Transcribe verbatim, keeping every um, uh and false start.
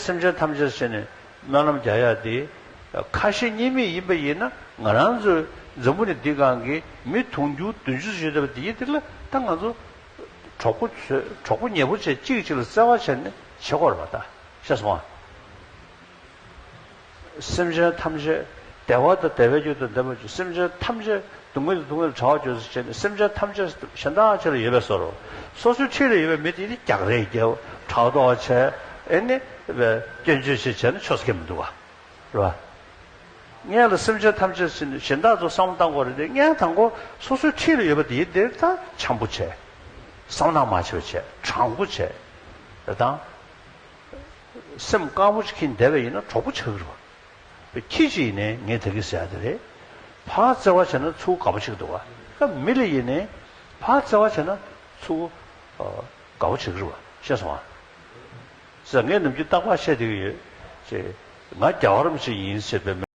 སེམས་ཅན་ཐམས་ཅད་བྱས་ནས་སྨོན་ལམ་རྒྱག་ཡག་དེ། ཁ་ཞེ་གཉིས་མེད་ཡིན་པ་ཡིན་ན། ང་རང་ཚོའི་འཛམ་བུ་གླིང་འདི་སྒང་གི་མི་དུང་ཕྱུར་བདུན་ཅུ་ཙམ་ཡོད་བསྡད་པ་དེ་ཡིན་དེ་ལ། ད་ང་ཚོ་གྲོགས་པོ་ཚོས་གྲོགས་པོ་ཉེ་པོ་བྱས། གཅིག་གིས་གཅིག་ལ་བརྩེ་བ་བྱས་ནས་བྱེད་དགོས་རེད་པ། ད་ཤེས་སོང་ཨ། སེམས་ཅན་ཐམས་ཅད་བདེ་བ་དང་བདེ་བའི་རྒྱུ་དང་ལྡན་པར་གྱུར། སེམས་ཅན་ཐམས་ཅད་སྡུག་བསྔལ་དང་སྡུག་བསྔལ་བྲལ་བར་གྱུར་ཅིག་བྱས་ནས། སེམས་ཅན་ཐམས་ཅད་གཞན་དག་ཅིག་ལ་ཡོད་པའི་བཟོ་འདྲ། སོ་སོའི་འཁྲིས་ལ་ཡོད་པའི་མི་དེ་ནི་རྒྱག་རེས་རྒྱབ། ཕྲག་དོག་བྱས། ཨེ་ནི་སྐྱོན་བརྗོད་བྱས་བྱས་ན་ཆོག་ས་གང་ཡང་མི་འདུག་པ། རེད་པ། སྔོན་ལ་སེམས་ཅན་ཐམས་ཅད་ཟེར་ནས་གཞན་དག་ཚོ་བསམ་བློ་བཏང་དགོས་རེད་དེ། སྔོན་དང་པོ་སོ་སོའི་འཁྲིས་ལ་ཡོད་པ་དེ་དེར་ད་བྱམས་པོ་བྱས། བསམ་ནག་མ་བྱེད་པ་བྱས། དྲང་པོ་བྱས། དེ་དང་། སེམས་དཀར་པོ་ཅིག་འཁྱེར་བསྡད་པ་ཡིན་ན་གྲོགས་པོ་ཆགས་ཀྱི་རེད་པ། ཁྱི་ཅིག་ཡིན་ནའི་ངས་ད་གིན་ཟེར་ཡག་དེ་རེད། ཕར་བརྩེ་བ་བྱས་ན་ཚུར་དགའ་པོ་བྱེད་ཀྱི་འདུག་པ། ད་མི་ལ་ཡིན་ནའི་ཕར་བརྩེ་བ་བྱས་ན་ཚུར་ཨ་དགའ་པོ་བྱེད་ཀྱི་རེད་པ། ཤེས་སོང་ཨ། ཟེར། ངས་ནམ་རྒྱུན་རྟག་པར་བཤད་བསྡད་ཀྱི་ཡོད། ཅེས། ང་རྒྱལ་བ་རིན་པོ་ཆེ་ཡིན་ཟེར་བའི།